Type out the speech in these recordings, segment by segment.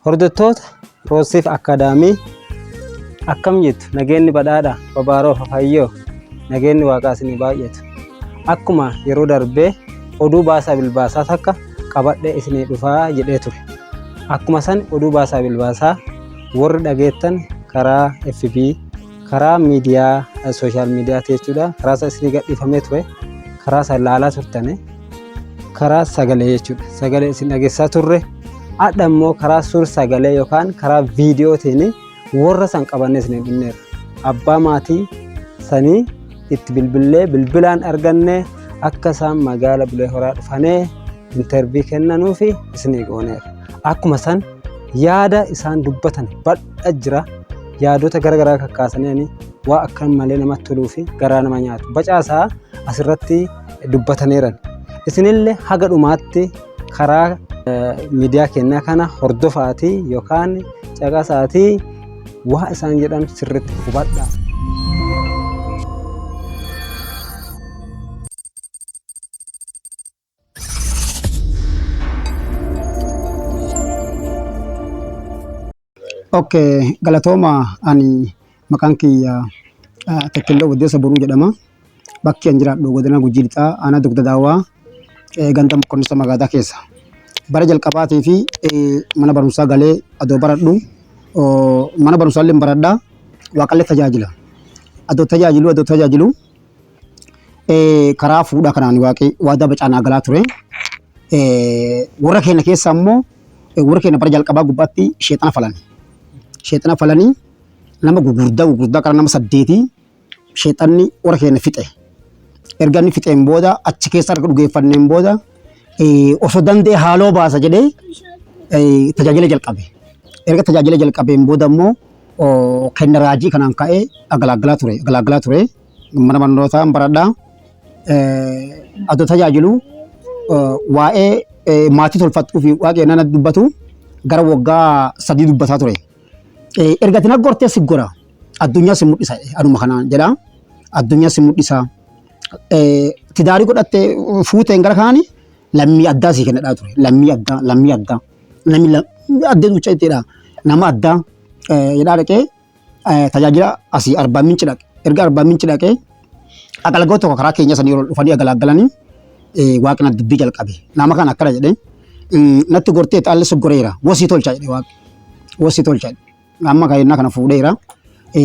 Hordoftoota Roosiif Akaadaamii akkam jirtu? Nageenyi badhaadha babaaroo fafayyoo nageenyi waaqaa isinii baay'atu. Akkuma yeroo darbee oduu baasaa bilbaasaa takka qabadhee isinii dhufaa jedhee ture. Akkuma san oduu baasaa bilbaasaa warri dhageettan karaa FB karaa miidiyaa sooshaal miidiyaati jechuudha. Karaa isa isinii gadhiifamee ture. Karaa isa ilaalaa turtani. Karaa sagalee jechuudha. Sagalee isin dhageessaa turre. Hadha immoo karaa suur sagalee yookaan karaa viidiyootiin warra san qabannee isin dhufneerra. Abbaa maatii sanii itti bilbillee bilbilaan arganne akka isaan magaala Bulee Horaa dhufanee intarvii kennanuufi isinii gooneerra. Akkuma san yaada isaan dubbatan bal'a jira. Yaadota gara garaa kakkaasanii waa akka malee namatti toluu fi garaa nama nyaatu. Bacaasaa asirratti dubbataniiran. Isinillee haga dhumaatti karaa miidiyaa keenyaa kana hordofaatii yookaan caqasaatii waa isaan jedhan sirriitti hubadhaa. Okay, galatooma ani maqaan kiyya Takkilloo Buddeessa Boruu jedhama. Bakki an jiraadhu godina Gujii Lixaa aanaa Dugda Daawwaa ganda Mokkonnisa magaalaa keessa. Bara jalqabaatii fi mana barumsaa galee adoo baradhu mana barumsaa illee baradha waaqallee tajaajila. Adoo tajaajilu adoo tajaajilu karaa fuudhaa kanaan waaqi waadaa bacaanaa galaa ture. Warra keenya keessa immoo warra keenya bara jalqabaa gubbaatti sheexana falani. Sheexana falanii nama gugurdaa gugurdaa karaa nama saddeetii sheexanni warra keenya fixe. Erga inni fixeen booda achi keessa erga dhugeeffanneen booda osoo danda'e haaloo baasa jedhee tajaajila jalqabe. Erga tajaajila jalqabeen booda immoo kenna raajii kanaan ka'ee agalaagalaa ture. Agalaagalaa ture. Mana barnootaa baradhaa. Adoo tajaajilu waa'ee maatii tolfattuu fi waaqee nana dubbatu gara waggaa 3 dubbataa ture. Erga ati naggortee si gora addunyaa si mul'isa anuma kanaan jedha. Addunyaa si mul'isa. Tidaarii godhattee fuuteen gara kaani lammii addaa sii kennadhaa ture. Lammii addaa lammii addaa. Namni addee duucha ittiidha. Nama addaa jedhaa dhaqee tajaajila asii Arbaa Minci dhaqe. Erga Arbaa Minci dhaqee agalagoo tokko karaa keenya sanii yeroo dhufanii agalaagalanii waaqni dubbii jalqabe. Nama kana akkana jedhee natti gortee xaalli si goreera wasii tolcha jedhe waaqni. Wasii tolcha jedhe. Amma kan kana fuudheera.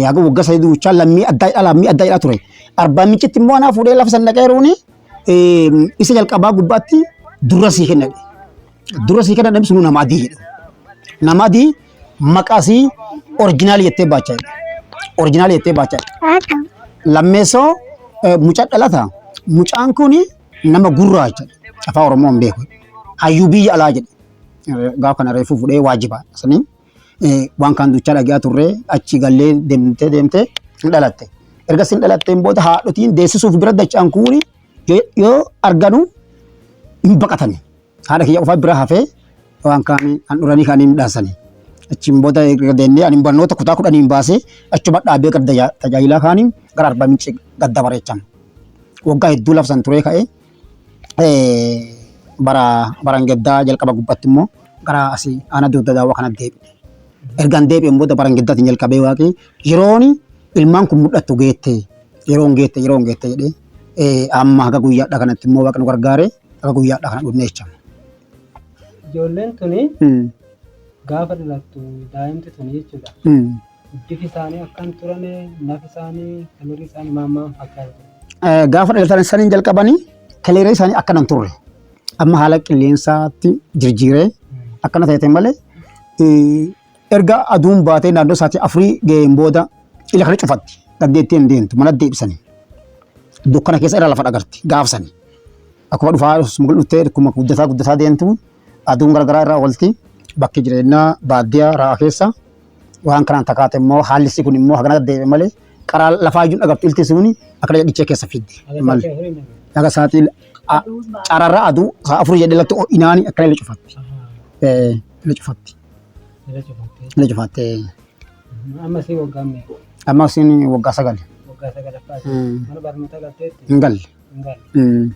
Haga waggaa 3 duuchaa lammii addaa jedhaa lammii addaa jedhaa ture. Arbaa Mincitti immoo anaa fuudhee lafa san dhaqeeruuni isa jalqabaa gubbaatti dura sii kenna jedhe. Dura sii kenna namni sunuu nama adii jedhe. Nama adii maqaa sii orijinaalii jettee baachaa jedhe. Orijinaalii jettee baachaa jedhe. Lammeessoo mucaa dhalata. Mucaan kun nama gurraacha. Afaan Oromoo hin beeku. Hayyuu biyya alaa jedhe. Gaafa kana reefuu fudhee waajiba. Sanii waan kaan duchaa dhagaa turre achi gallee deemtee deemtee hin dhalatte. Erga sin dhalatteen booda haadhotiin deessisuuf bira dacha'an kuuni yoo arganu hin baqatani. Haadha kiyya qofaa bira hafee waan kaan kan dhuranii kan hin midhaasani. Achiin booda erga deemnee ani barnoota kutaa 10n baasee achuma dhaabee gara tajaajilaa kaaniin gara Arbaa Mincii gad dabareechan. Waggaa hedduu labsan turee ka'ee bara barangeddaa jalqaba gubbatti immoo gara asii aanaa dugda daawwaa kanatti deebi'e. Ergaan deebi'een booda barangeddaatiin jalqabee waaqi yeroon ilmaan kun mul'attu geette yeroon geette yeroon geette jedhee amma haga guyyaadhaa kanatti immoo waaqni nu gargaare haga guyyaadhaa kana dhufne jecha. Ijoolleen tuni gaafa dhalattu daa'imti tuni jechuudha. Bifi isaanii akkam turane, nafi isaanii, kalarii isaanii maal maal fakkaata ture? Gaafa dhalatan saniin jalqabanii kaleeree isaanii akkana hin turre. Amma haala qilleensaatti jirjiiree akkana ta'e malee erga aduun baatee naannoo sa'aatii 4 ga'een booda ila kana cufatti dandeettii hin deemtu mana deebisanii. Dukkana keessa irra lafa dhagarti gaafsani. Akkuma dhufaa mul'uttee akkuma guddataa guddataa deemtu aduun garagaraa irraa oolti bakki jireenyaa baadiyyaa ra'a keessa waan kanaan takaate immoo haalli isii kun immoo hagana deeme malee qaraa lafaa iyyuu dhagartu ilti suni akkana jedhichee keessa fiddi malee. Haga sa'aatii cararra aduu sa'a 4 jedhee latti inaani akkana ila cufatti. Ila cufatti. Ila cufatte. Amma si waggaa meeqa? Amma siin waggaa 9. Waggaa sagalaffaati. Mana barnootaa galteetti? Hin galle. Hin galle.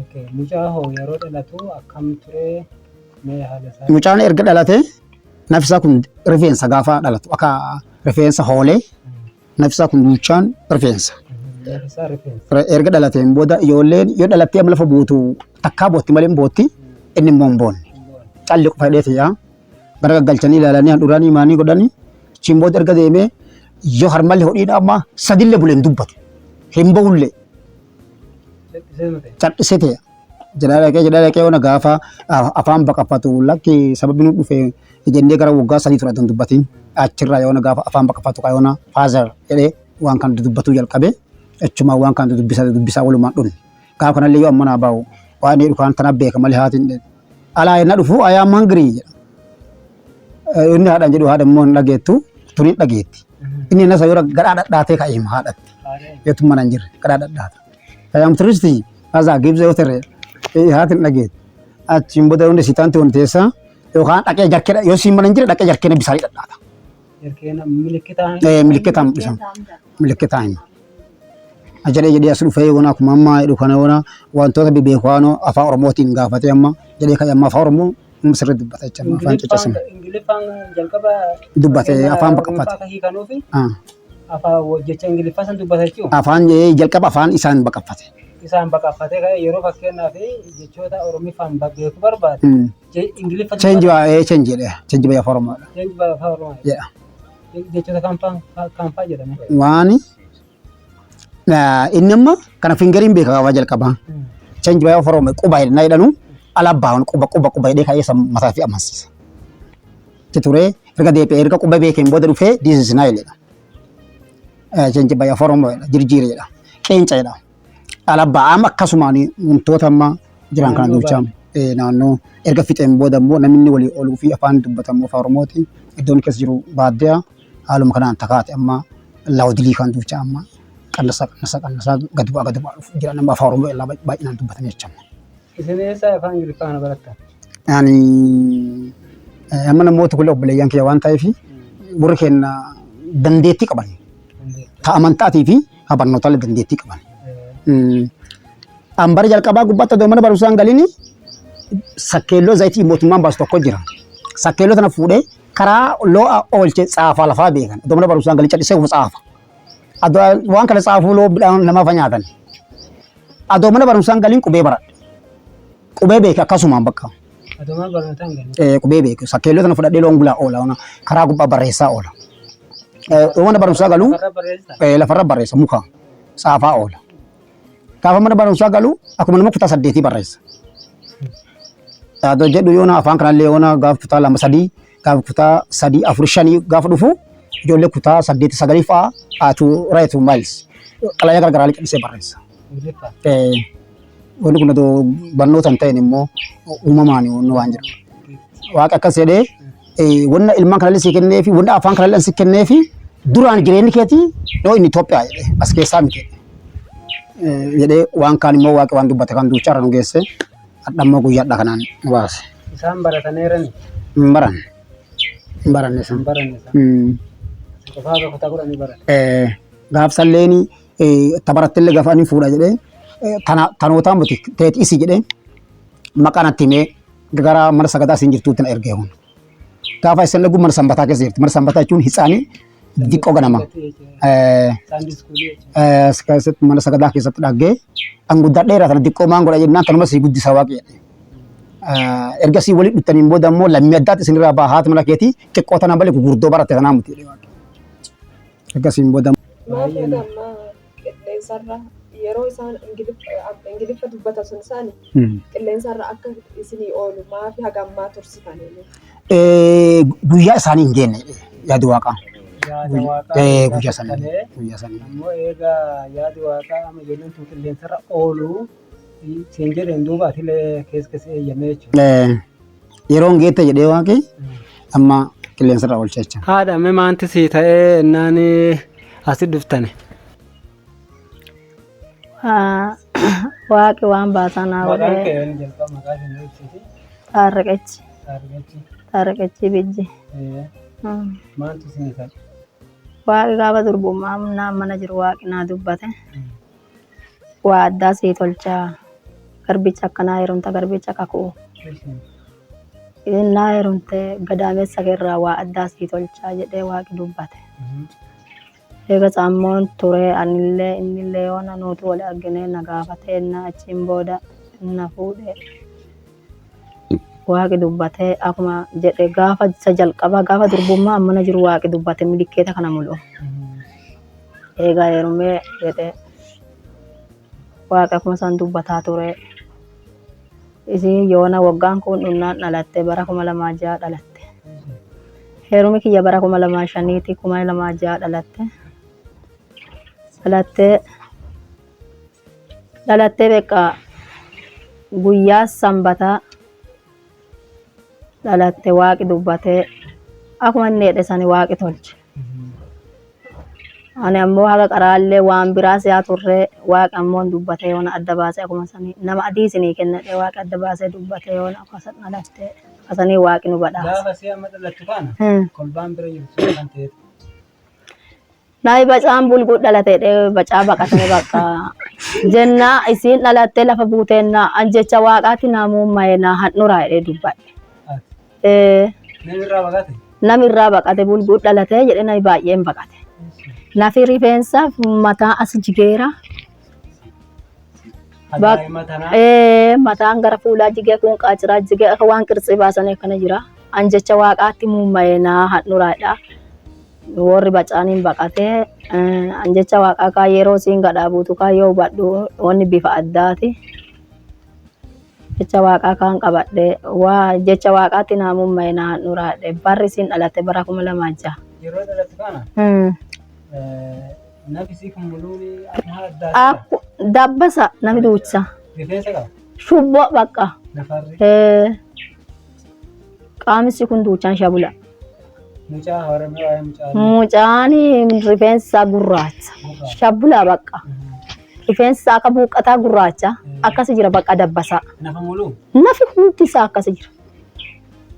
Okay. Mucaa hoo yeroo dhalatu akkam ture? Mee haala isaa? Mucaan erga dhalate Nafi isaa kun rifeensa gaafa dhalatu akka rifeensa hoolee nafi isaa kun duuchaan rifeensa. Nafi isaa rifeensa. Erga dhalateen booda ijoolleen yoo dhalattee amma lafa buutu takkaa bootti malee hin bootti inni immoo hin boonne. Calli qofa hidhee ta'aa gara gaggalchanii ilaalanii handhuuranii maanii godhanii achiin booda erga deemee yoo harmalli hodhiidha amma sadillee bulee hin dubbatu. Hin ba'ullee Callisee mate. callisee ta'e. Jedhaa dhaqee jedhaa dhaqee ona gaafa afaan baqaffatu lakki sababni nu dhufe jennee gara waggaa 3 ture adda dubbatiin achirraa yoona gaafa afaan baqaffatu yoona father jedhee waan kana dubbatuu jalqabe achumaan waan kana dubbisaa dubbisaa walumaan dhumne. Gaafa kanallee yoo amma naa bahu waan inni dhukaan tana beeka malee haatiin alaa yenna dhufu I am hungry jedha. Inni haadhaan jedhu haadha immoo hin dhageettu tuni hin dhageetti. Inni nasa yoo gadhaa dhadhaatee ka'e hima haadhatti. Yoo tun mana hin jirre gadhaa dhadhaata. I am thirsty Azaa gibsa yoo ta'e haati hin dhageettu. Achiin booda hundi sitaanti wanti teessa yookaan dhaqee jarkeedha yoo siin mana hin jirre dhaqee jarkeena bisaanii dhadhaata. Jarkeena milikkitaan. Milikkitaan mul'isa. Milikkitaan hima. Jedhee jedhee as dhufee yoona akkuma amma jedhu kana yoona wantoota bebeekamoo afaan Oromootiin gaafatee amma jedhee kan amma afaan Oromoo amma sirriitti dubbata jecha amma afaan caccabsame. Ingiliffaan jalqaba Dubbate afaan baqaffate. Akka hiikanuufi afaan jecha Ingiliffaa san dubbata jechuun Afaan jalqaba afaan isaan baqaffate. Isaan baqaffatee ka'e yeroo fakkeenyaaf jechoota Oromiffaan beekuu barbaade Ingiliffa Change baay'ee change jedhe change baay'ee afaan Oromoodha Change baay'ee afaan Oromoo jedha. Jechoota kam fa'aa jedhame? Waan inni amma kana fingeriin beeka gaafa jalqabaa. Change baay'ee afaan Oromoo quba jedhanii jedhanu alabbaa quba quba quba jedhee ka'ee mataa fi amansiisa. Itti turee erga deebi'ee erga quba beekeen booda dhufee this is Nile jedha. Change baay'ee afaan Oromoo jedha jirjiire jedha qeenca jedha. Alabbaa amma akkasumaan wantoota amma jiran kana duuchaa naannoo erga fixeen booda immoo namni walii ooluu fi afaan dubbatamu afaan Oromooti. Iddoon keessa jiru baadiyyaa haaluma kanaan takaate amma laawudilii kan duuchaa amma qannasaa qannasaa qannasaa gad bu'aa gad bu'aa dhufu jira nama afaan Oromoo illaa baay'inaan dubbatan jecha. Isin eessa afaan Ingiliffaa kana barattan? Ani amma namoota kun obboleeyyan kiyya waan ta'eef warri keenya dandeettii qaban. Ta amantaatii fi barnootaalee dandeettii qaban. An bara jalqabaa gubbaatti odoo mana barumsaa hin galini sakkeelloo zayitii mootummaan baasu tokko jira. Sakkeelloo tana fuudhee karaa loo oolche tsaafaa lafaa beekan. Odoo mana barumsaa hin galin callisee ofuma tsaafa. Adoo waan kana tsaafuu loo midhaan namaaf nyaatan. Adoo mana barumsaa hin galin qubee baradhe. Qubee beeke akkasumaan bakka. Adoo mana barnootaa hin galin. Qubee beeke. Sakkeelloo tana fudhadhee loon bulaa oola. Karaa gubbaa barreessaa oola. Mana barumsaa galuu Lafarra barreessa. Lafarra barreessa muka tsaafaa oola. Gaafa mana barumsaa galu akkuma nama kutaa 8 barreessa. Adoo jedhu yoona afaan kanallee yoona gaafa kutaa 2 3 gaafa kutaa 3 4 5 gaafa dhufu ijoollee kutaa 8 9 fa'aa to write to miles xalayaa garagaraa liqimsee barreessa. Ingiliffaa. Wanni kun otoo barnoota hin ta'in immoo uumamaan wanni waan jedhu. Waaqa akkas jedhee wanna ilmaan kanallee si kennee fi wanna afaan kanallee si kennee fi duraan jireenyi keetii yoo inni Itoophiyaa jedhee as keessaa miti jedhee waan kaan immoo waaqi waan dubbate kan duuchaa irra nu geesse hadha immoo guyyaadha kanaan nu baase. Isaan barataneerani. Hin baranne. Hin baranne isaan. Hin baranne isaan. Qofaa haga kutaa 10 barate. Gaafsalleen tabarattillee gaafa inni fuudha jedhee tanootaa miti teeti isi jedhee maqaa natti himee gara mana sagadaa isin jirtuutti na ergee hun. Gaafa isin dhagu mana sanbataa keessa jirti. Mana sanbataa jechuun hitsaanii xixiqqoo ganama. Keessatti mana sagadaa keessatti dhaggee an guddadheera tana xiqqoo maan godha jennaan tanuma sii guddisa waaqi jedhe. Ergasii walitti dhuftaniin booda immoo lammii addaatti isinirraa baha haati mana keetii xiqqoo tana malee gurguddoo baratte tanaa miti jedhe waaqi. Ergasiin booda Maaf haga ammaa qilleensarra yeroo isaan Ingiliffa dubbatan sun isaani qilleensarra akka isinii oolu maafi haga ammaa tursitanii? Guyyaa isaanii hin geenne yaadi waaqaa. Yaada waaqaa Guyyaa isaanii malee guyyaa isaanii. Ammoo eega yaadi waaqaa amma ijoolleen tun qilleensarra oolu siin jedheen duuba atilee keessa keessa eeyyamee jechuudha. Yeroon geette jedhee waaqi amma qilleensarra oolcha jecha. Haadha mee maanti sii ta'ee innaan asi dhuftane? Waaqi waan baasaa naa Maqaan godhee kee eenyu jalqaba maqaa kee nu ibsiti. Taarriqechi. Taarriqechi. Taarriqechi Bijji. Maantu isinii ta'e? Waaqi gaafa durbummaa naan mana jiru waaqi naa dubbate. Waa addaa sii tolchaa garbicha akkanaa heerumta garbicha kakuu. Innaa heerumte gadaamessa keerraa waa addaa sii tolchaa jedhee waaqi dubbate. Eegas ammoo ture anillee innillee yoona nuutu wal argine na gaafatee na achiin booda na fuudhe. Waaqi dubbatee akkuma jedhe gaafa isa jalqabaa gaafa durbummaa ammana jiru waaqi dubbate milikkeeta kana mul'u. Eegaa heerumee jedhe waaqa akkuma isaan dubbataa ture. Isiin yoona waggaan kun dhunnaan dhalatte bara 2006 dhalatte. Heerumi kiyya bara 2005ti 2006 dhalatte. Dhalattee dhalattee beekaa guyyaa sanbataa dhalatte waaqi dubbatee akkuma inni jedhe sani waaqi tolche. Ani ammoo haga qaraallee waan biraa si'aa turre waaqi ammoo dubbatee yoona adda baasee akkuma sanii nama adii isinii kennadhe waaqi adda baasee dubbatee yoona akka san dhalatte akka sanii waaqi nu badhaase. Gaafa si amma dhalattu kana kolbaan bira jirtu kan ta'etu. Nayi bacaan bulguu dhalate jedhee bacaa baqatee bakka jennaa isiin dhalattee lafa buuteennaa an jecha waaqaatti naa muummaye naa handhuraa jedhee dubbadhe. Ati Eh, namirraa baqate. Namirraa baqate bulguu dhalatee jedhee nayi baay'een baqate. Nafi rifeensaaf mataa as jigeera. Daa'ima tanaa Eh, mataan gara fuulaa jigee kun qaaciraa jigee akka waan qirtsii baasanii akkana jira. An jecha waaqaatti muummaye naa handhuraadha. Warri bacaaniin baqatee an jecha waaqaa kaa yeroo siin gadhaa buutu kaa yoo hubadhu wanni bifa addaati. Jecha waaqaa kaan qabadhe waa jecha waaqaatti naa muummaye naa handhuraadhe barri siin dhalatte bara 2006. Yeroo dhalattu kana nafi si kun muluun akkuma addaa Akku dabbasa nami duucha. rifeensa qaba. Shubboo bakka. Nafarri Qaamisi kun duuchaan shabula. mucaa horamee waa'ee mucaa Mucaan rifeensa isaa gurraacha. Shabbulaa bakka. Rifeensi isaa akka buuqqataa gurraacha. Akkasi jira bakka dabbasaa. Nafa muluu Nafi hundi isaa akkasi jira.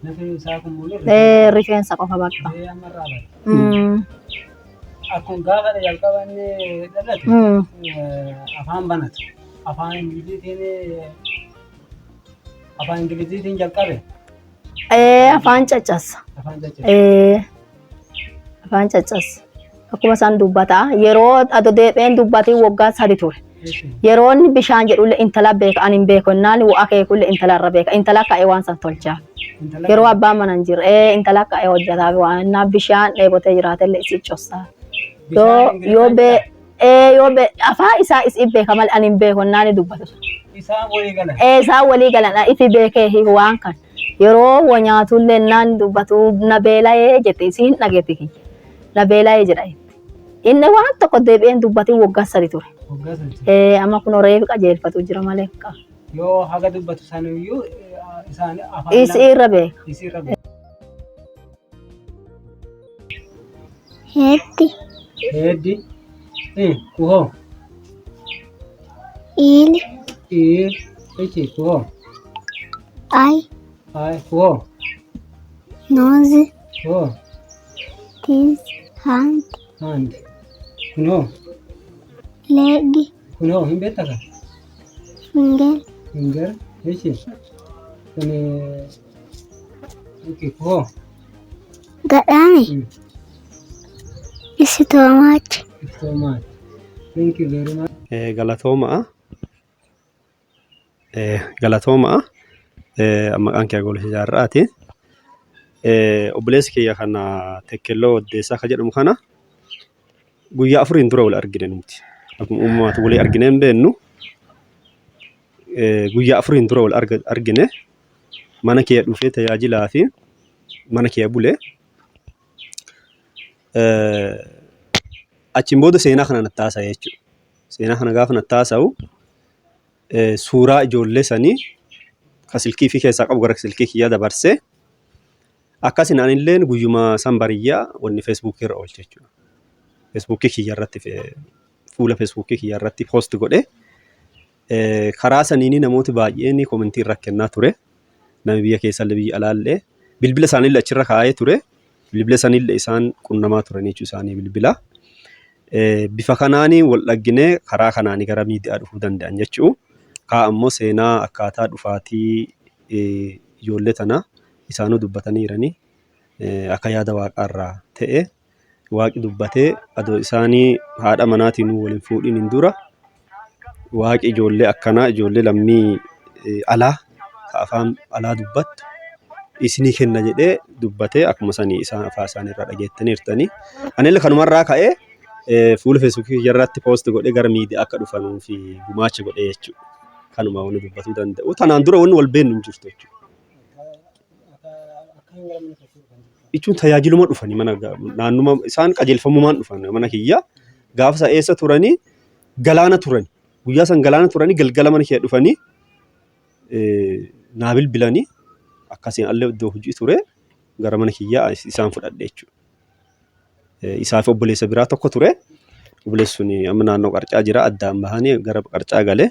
nafi isaa kun muluu Rifeensa qofa bakka. rifeensa amma irraa bada. Akkuma gaafa jalqaba inni dhalate afaan banatu. Afaan Ingiliziitiin afaan Ingiliziitiin jalqabe Afaan caccassa. afaan caccabse. Afaan caccassa. Akkuma isaan dubbataa yeroo ado deebi'een dubbatiin waggaa 3 ture. Yeroo inni bishaan jedhullee intala beeka ani hin beeku innaan waa akeekullee intala irra beeka intala ka'ee waan san tolchaa. Intala Yeroo abbaan mana hin jirre intala ka'ee hojjetaa waan innaan bishaan dheebotee jiraatellee isii cossaa. Yoo yoo bee yoo bee afaan isaa isii beeka malee ani hin beeku innaan dubbatu. Isaan walii galan. Isaan walii galan ifi beekee waan kan yeroo wa nyaatullee innaan dubbatu na beela'ee jette isiin dhageetti kiyya. Na beela'ee jedha. Inni waan tokko deebi'een dubbatiin waggaa 3 ture. Waggaa 3. Amma kun reefi qajeelfatu jira malee. Yoo haga dubbatu saniyyuu isaan afaan Isii irra beeka. Isii irra beeka. Heetti. Heeddi. Kuhoo. Iili. Ii. Ichi kuhoo. Ay. Ay kuhoo. Noozi. Kuhoo. Tiis. Hand. Hand. Kunoo. Leegi. Kunoo hin beektaa kan? Finger. Finger. Ichi. Kun okay, kuhoo. Gadhaame. Isitoomaach. So much. Thank you very much. Galatooma'a. Galatooma'a. Maqaan kee Goolisa Jaarraati. Obboleessi kiyya kana Tekkelloo Waddeessaa ka jedhamu kana guyyaa 4n dura wal argine nuti. Akkuma uumamaatti walii arginee hin beennu. Guyyaa 4n dura wal argine mana kiyya dhufee tajaajilaa fi mana kiyya bule. Achiin booda seenaa kana natti haasa'e jechuudha. Seenaa kana gaafa natti haasa'u suuraa ijoollee sanii ka silkii ifii keessaa qabu gara silkii kiyyaa dabarsee akkasin anilleen guyyuma san bariyyaa wanni feesbuukii irra oolche jechuudha. Feesbuukii kiyya irratti fuula feesbuukii kiyya irratti poost godhee karaa saniin namooti baay'een komentii irra kennaa ture. Nami biyya keessallee biyya alaallee bilbila isaaniillee achirra kaa'ee ture. Bilbila saniillee isaan qunnamaa turan jechuu isaanii bilbila. Bifa kanaan wal dhagginee karaa kanaan gara miidiyaa dhufuu danda'an jechuu. Kaa ammoo seenaa akkaataa dhufaatii ijoollee tanaa Isaanuu dubbataniirani. Akka yaada Waaqaarraa ta'e Waaqi dubbatee adoo isaanii haadha manaatiin wal hin fuudhiniin dura Waaqi ijoollee akkanaa ijoollee lammii alaa ka afaan alaa dubbattu isinii kenna jedhee dubbatee akkuma sanii isaan afaan isaanii irraa dhageettaniirtanii. Anillee kanumarraa ka'ee fuula feesbuukii irratti poost godhee gara miidiyaa akka dhufanuu fi gumaacha godhee jechuudha. Kanuma wanni dubbatuu danda'u. Tanaan dura wanni wal beennu hin jirtu jechuudha. Jechuun tajaajiluma dhufani mana naannuma isaan qajeelfamumaan dhufan mana kiyya. Gaafa isa eessa turanii galaana turani. Guyyaa san galaana turanii galgala mana kiyya dhufanii naa bilbilanii akkasiin allee iddoo hojii ture gara mana kiyyaa isaan fudhadhe jechuudha. Isaa fi obboleessa biraa tokko ture. Obboleessi sun amma naannoo Qarcaa jira. Addaan bahanii gara Qarcaa gale.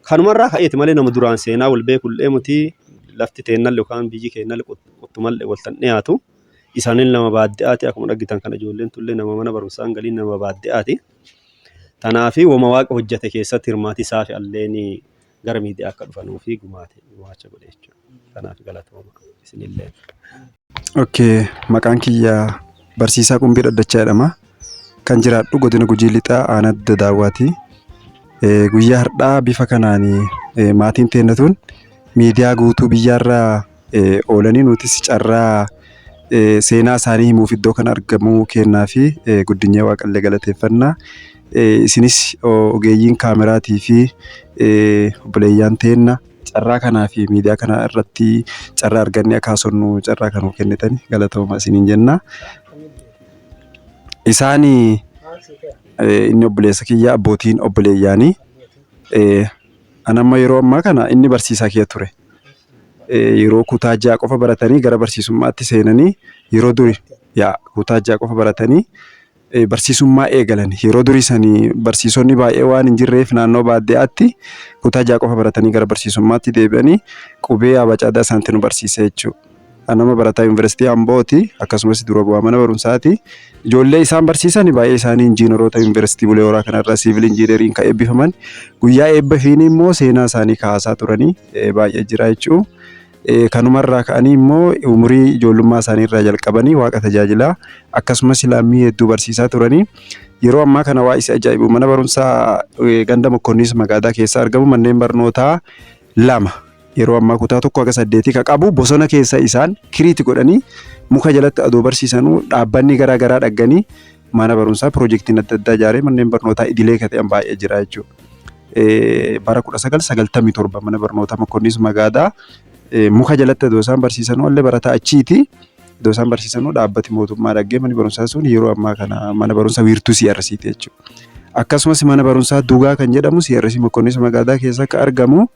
Kanumarraa ka'eeti malee nama duraan seenaa wal beekullee miti. Lafti teennalle yookaan biyyi keennalle qottumalle wal tan dhiyaatu. Isaanin nama baaddiyaati. Akkuma dhaggitan kana ijoolleen tullee nama mana barumsaa hin galiin nama baaddiyaati. Tanaafi woma waaqa hojjate keessatti hirmaati isaa fi alleen gara miidiyaa akka dhufanuu fi gumaacha godhe jechuudha. Kanaaf galatooma isinillee. Okay, maqaan kiyya Barsiisaa Qumbii Dhaddachaa jedhama. Kan jiraadhu godina Gujii Lixaa aanaa Dugda Daawwaati. Guyyaa har'aa bifa kanaan maatiin teennatuun miidiyaa guutuu biyyaarra oolanii nutis carraa seenaa isaanii himuuf iddoo kana argamuu kennaa fi guddinyee waaqallee galateeffanna. Isinis ogeeyyiin kaameraatii fi obboleeyyaan teenna carraa kanaa fi miidiyaa kana irratti carraa argannee akka haasofnu carraa kan nuu kennitan galatooma isiniin jenna. Isaan inni obboleessa kiyya abbootiin obboleeyyaanii an amma yeroo ammaa kana inni barsiisaa kiyya ture. Yeroo kutaa 6 qofa baratanii gara barsiisummaatti seenanii yeroo duri yaa kutaa 6 qofa baratanii barsiisummaa eegalan. Yeroo durii sanii barsiisonni baay'ee waan hin jirreef naannoo baadiyyaatti kutaa 6 qofa baratanii gara barsiisummaatti deebi'anii qubee abacaadaa isaanitti nu barsiise jechuudha. An nama barataa yuunivarsiitii Ambooti akkasumas dura bu'aa mana barumsaati. Ijoollee isaan barsiisan baay'ee isaanii injiinaroota yuunivarsiitii Bulee Horaa kanarraa siivil injiineriin kan eebbifaman. Guyyaa eebba fiinii immoo seenaa isaanii kaasaa turanii baay'ee jira jechuudha. Kanumarraa ka'anii immoo umurii ijoollummaa isaanii irraa jalqabanii waaqa tajaajilaa akkasumas lammii hedduu barsiisaa turanii yeroo ammaa kana waa isa ajaa'ibu mana barumsaa ganda Mokkonniis magaadaa keessa argamu manneen barnootaa 2 yeroo ammaa kutaa 1 haga 8 ka qabu bosona keessa isaan kiriiti godhanii muka jalatti adoo barsiisanuu dhaabbanni garaa garaa dhagganii mana barumsaa piroojeektiin adda addaa ijaaree manneen barnootaa idilee ka ta'an baay'ee jira jechuudha. Bara 1997 mana barnootaa Mokkonniis Magaadaa muka jalatti adoo isaan barsiisanuu allee barataa achiiti. Iddoo isaan barsiisanuu dhaabbati mootummaa dhaggee manni barumsaa sun yeroo ammaa kana mana barumsaa wiirtuu CRC ti jechuudha. Akkasumas mana barumsaa Dugaa kan jedhamu CRC Mokkonniis Magaadaa keessa akka argamu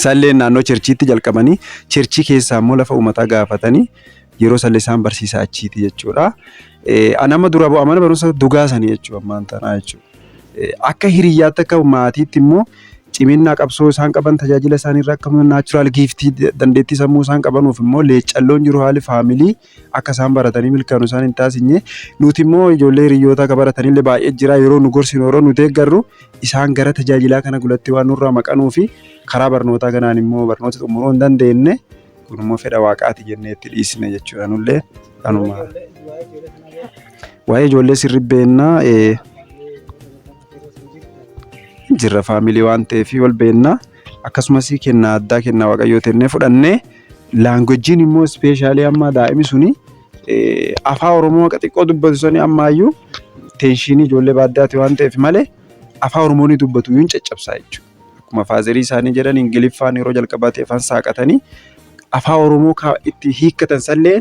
Isallee naannoo cherchiitti jalqabanii cherchii keessaa immoo lafa uummataa gaafatanii yeroo sallee isaan barsiisaa achiiti jechuudha. An amma dura bu'aa mana barumsa dugaa sanii jechuudha ammaan tanaa jechuudha. Akka hiriyyaatti akka maatiitti immoo ciminnaa qabsoo isaan qaban tajaajila isaanii irraa akka naachuraal giiftii dandeettii sammuu isaan qabanuuf immoo leecalloon jiru haali faamilii akka isaan baratanii milkaa'an isaan hin taasisne. Nuti immoo ijoollee hiriyoota akka baratanillee baay'ee jira yeroo nu gorsinu yeroo nu deeggarru isaan gara tajaajilaa kana gulatti waan nurraa maqanuu fi karaa barnootaa kanaan immoo barnoota xumuruu hin dandeenye kun immoo fedha waaqaati jennee itti dhiisne jechuudha nullee kanuma. Waa'ee ijoollee sirri beennaa jirra faamilii waan ta'eef wal beennaa akkasumas kennaa addaa kennaa waaqayyoo tennee fudhannee laangojjiin immoo ispeeshaalii amma daa'imi suni afaan Oromoo akka xiqqoo dubbatu sani ammaayyuu teenshinii ijoollee baaddaati waan ta'eef malee afaan Oromoo ni dubbatu iyyuu hin caccabsaa jechuudha. Akkuma faazerii isaanii jedhan Ingiliffaan yeroo jalqabaatti afaan saaqatanii afaan Oromoo itti hiikkatan sallee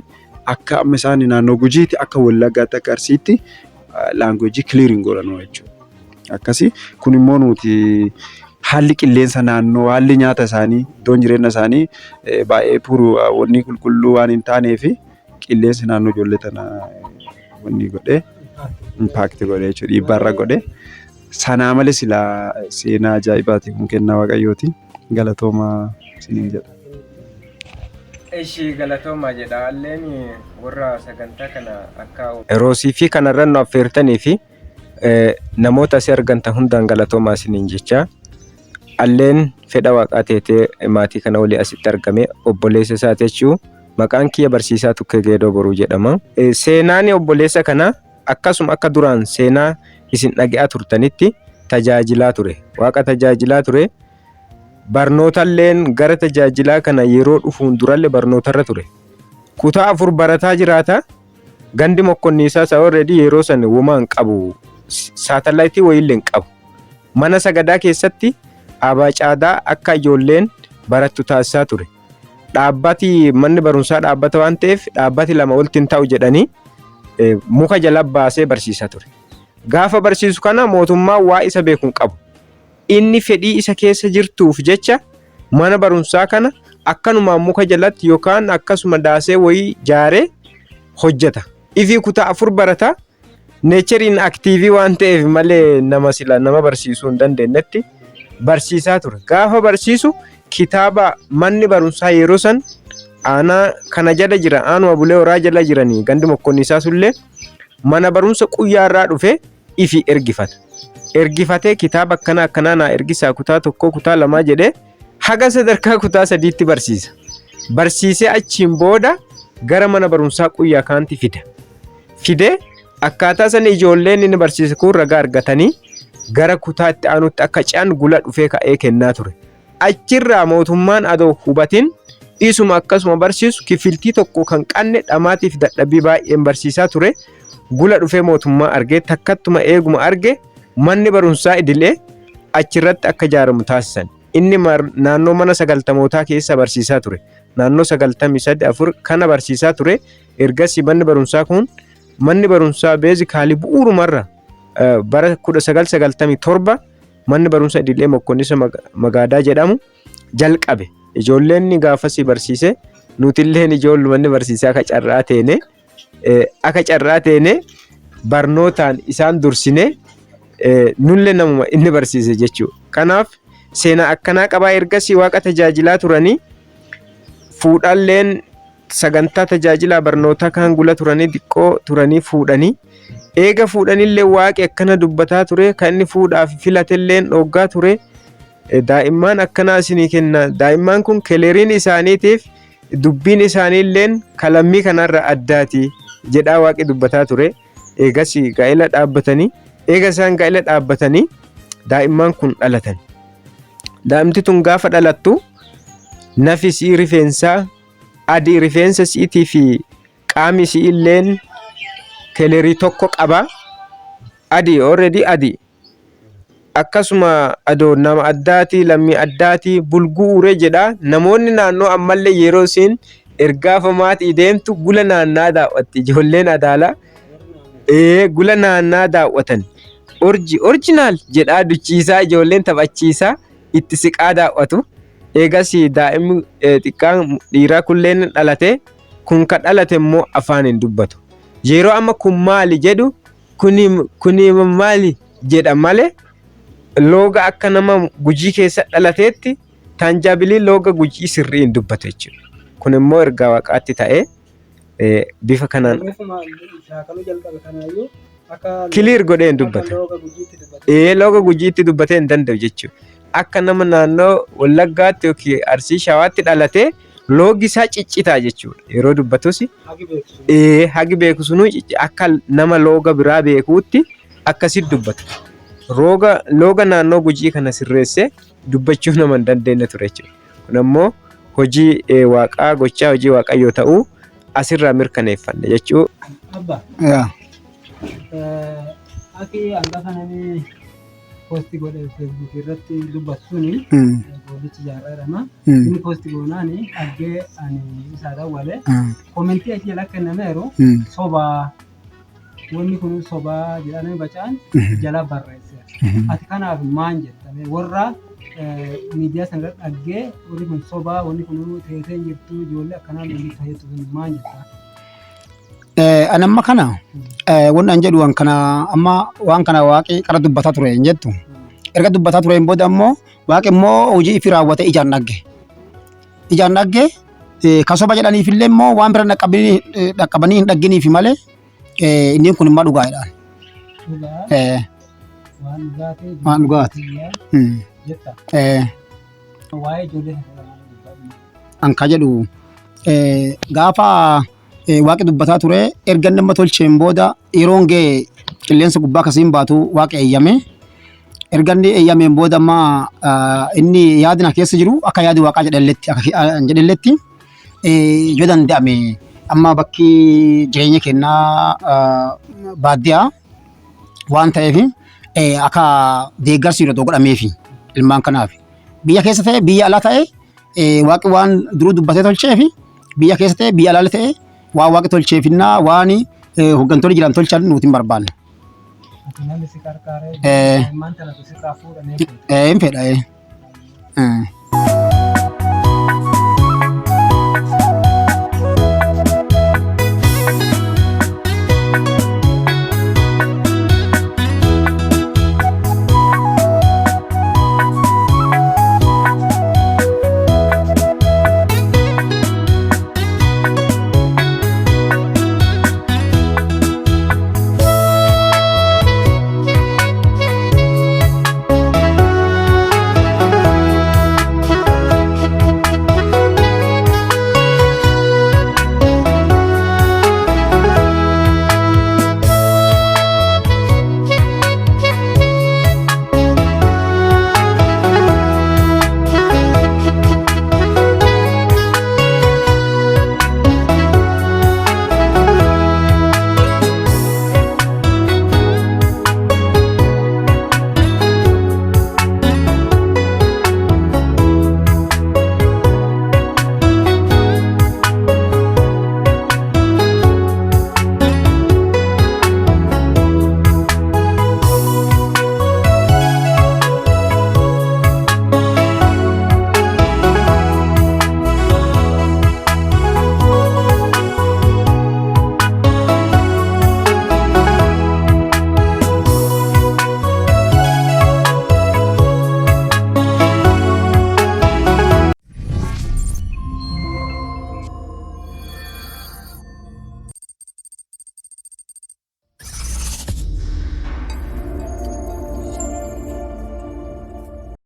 akka amma isaan naannoo Gujiitti akka Wallaggaatti akka Arsiitti laangweejii kiliir hin godhanu jechuudha. Akkasi kun immoo nuti haalli qilleensa naannoo haalli nyaata isaanii iddoon jireenya isaanii baay'ee puru wanni qulqulluu waan hin taaneef qilleensi naannoo ijoollee tana wanni godhee impaakti godhee jechuudha dhiibbaarra godhee sanaa malee silaa seenaa ajaa'ibaati kun kennaa waaqayyooti galatoomaa isiniin jedha. Ishi galatoomaa jedha alleen warra sagantaa kana akka Roosii fi kanarra nu affeertanii fi namoota asii argantan hundaan galatoomaa isiniin jecha. Alleen fedha waaqaa teetee maatii kana walii asitti argame obboleessa isaati jechuu. Maqaan kiyya barsiisaa Tukkee Geedoo Boruu jedhama. Seenaan obboleessa kanaa akkasuma akka duraan seenaa isin dhage'aa turtanitti tajaajilaa ture. Waaqa tajaajilaa ture. Barnootalleen gara tajaajilaa kana yeroo dhufuun duralle barnootarra ture. Kutaa 4 barataa jiraata. Gandi mokkonniisaa isaa already yeroo san womaa hin qabu. Saatalaayitii wayiillee hin qabu. Mana sagadaa keessatti abaacaadaa akka ijoolleen barattu taasisaa ture. Dhaabbati manni barumsaa dhaabbata waan ta'eef dhaabbati lama walitti hin ta'u jedhanii muka jala baasee barsiisaa ture. Gaafa barsiisu kana mootummaan waa isa beeku hin qabu. Inni fedhii isa keessa jirtuuf jecha mana barumsaa kana akkanumaan muka jalatti yookaan akkasuma daasee wayii jaaree hojjeta. Ifii kutaa 4 barata. Neecheriin aktiivii waan ta'eef malee nama sila nama barsiisuu hin dandeenyetti barsiisaa ture. Gaafa barsiisu kitaaba manni barumsaa yeroo san aanaa kana jala jira aanuma bulee horaa jala jiranii gandi mokkonniisaa sullee mana barumsa quyyaarraa dhufe ifi ergifata. Ergifatee kitaaba akkanaa akkanaa naa ergisaa kutaa tokkoo kutaa lamaa jedhee haga sadarkaa kutaa sadiitti barsiisa. Barsiisee achiin booda gara mana barumsaa quyyaa kaanti fida. Fidee akkaataa san ijoolleen inni barsiise kun ragaa argatanii gara kutaa itti aanutti akka ce'an gula dhufee ka'ee kennaa ture. Achirraa mootummaan adoo hubatin isuma akkasuma barsiisu kifiltii tokko kan qanne dhamaatiif dadhabbii baay'een barsiisaa ture. Gula dhufee mootummaa argee takkattuma eeguma arge manni barumsaa idilee achirratti akka ijaaramu taasisan. Inni naannoo mana sagaltamootaa keessa barsiisaa ture. Naannoo 93 4 kana barsiisaa ture. Ergasii manni barumsaa kun manni barumsaa beezikaalii bu'uurumarra bara 1997 manni barumsa idilee Mokkonnisa Magaadaa jedhamu jalqabe. Ijoolleen gaafasii barsiise nutilleen ijoolluma inni barsiisee akka carraa teene akka carraa teene barnootaan isaan dursine nullee namuma inni barsiise jechuudha. Kanaaf seenaa akkanaa qabaa ergasii waaqa tajaajilaa turanii fuudhalleen sagantaa tajaajilaa barnootaa kaan gula turanii xiqqoo turanii fuudhanii eega fuudhanillee waaqi akkana dubbataa ture kan inni fuudhaaf filatelleen dhooggaa ture daa'immaan akkanaa isinii kenna daa'immaan kun keleriin isaaniitiif dubbiin isaaniilleen kalammii kanarra addaati jedhaa waaqi dubbataa ture eegas gaa'ela dhaabbatanii eega isaan gaa'ela dhaabbatanii daa'immaan kun dhalatan daa'imti tun gaafa dhalattu nafi isii rifeensaa adii rifeensa isiitii fi qaami isii illeen kelerii tokko qaba. Adii already adii. Akkasuma adoo nama addaatii lammii addaatii bulguu uree jedha. Namoonni naannoo ammallee yeroo isiin ergaafa maatii deemtu gula naannaa daawwatti ijoolleen adaalaa. Ee gula naannaa daawwatan. Orji orjinaal jedhaa duchiisaa ijoolleen taphachiisaa. itti siqaa daawwatu. Eegas daa'imni xiqqaan dhiiraa kulleen dhalate kun ka dhalate immoo afaan hin dubbatu. Yeroo amma kun maali jedhu kuni kuni maali jedha malee looga akka nama gujii keessa dhalateetti taanjaabilii looga gujii sirrii hin dubbatu jechuudha. Kun immoo ergaa waaqaatti ta'ee bifa kanaan Reefuma shaakaluu jalqabe kanaayyuu akka kiliir godhee hin akka dubbata. looga gujiitti dubbata. Ee looga gujiitti dubbatee hin danda'u jechuudha. Akka nama naannoo Wallaggaatti yookiin Arsii Shawaatti dhalatee loogi isaa ciccitaa jechuudha. Yeroo dubbatus Hagi beeksisu. ee hagi beeku sunuu akka nama looga biraa beekuutti akkasitti dubbata. Rooga looga naannoo gujii kana sirreessee dubbachuu nama hin dandeenye ture jechuudha. Kun ammoo hojii waaqaa gochaa hojii waaqayyoo ta'uu asirraa mirkaneeffanne jechuu. Abba, Yaa. Aki hangafa namni poosti godhe feesbuukii irratti dubbatu suni Goolichi Jaarraa jedhama. Inni poosti goonaani argee ani isaa dawwale. Komentii achi jala kennameeru sobaa wanni kun sobaa jedhamee bacaan jala barreesseera. Ati kanaaf maan jettame warra miidiyaa sana irratti dhaggee warri kun sobaa wanni kun teetee hin jirtu ijoollee akkanaa lolli fayyadu sun maan jetta? Ani amma kana wanni an jedhu waan kana amma waan kana waaqi qara dubbataa ture hin jettu. Erga dubbataa tureen booda ammoo waaqi immoo hojii ifi raawwate ijaan dhagge. Ijaan dhagge kan soba jedhaniif illee immoo waan bira dhaqqabanii hin dhagginiif malee inni kun immoo dhugaa jedhaan. Dhugaa Eh, waan dhugaa ta'e Waan dhugaati. biyya mm. Jetta. Eh, Waa'ee ijoollee sana maal dubbadhu? An ka jedhu eh, gaafa eh, waaqi dubbataa ture erga nama tolcheen booda yeroon ga'e qilleensa gubbaa akkasiin baatu waaqi eeyyame. Erga inni eeyyameen booda amma ah, inni yaadi na keessa jiru akka yaadi waaqaa jedhelletti akka ah, jedhelletti eh, yoo danda'ame amma bakki jireenya kennaa ah, baadiyyaa waan ta'eef eh, akka deeggarsi yeroo godhameefi ilmaan kanaaf. Biyya keessa ta'e biyya alaa ta'e eh, waaqi waan duruu dubbatee tolcheefi biyya keessa ta'e biyya alaa ta'e waan waaqi tolcheefinnaa waan eh, hooggantoonni jiran tolchan nuti hin barbaanne. Ati namni si qarqaaree Eh. daa'imman tanatu sirraa fuudhamee Eh, hin fedha. Eh. Eh.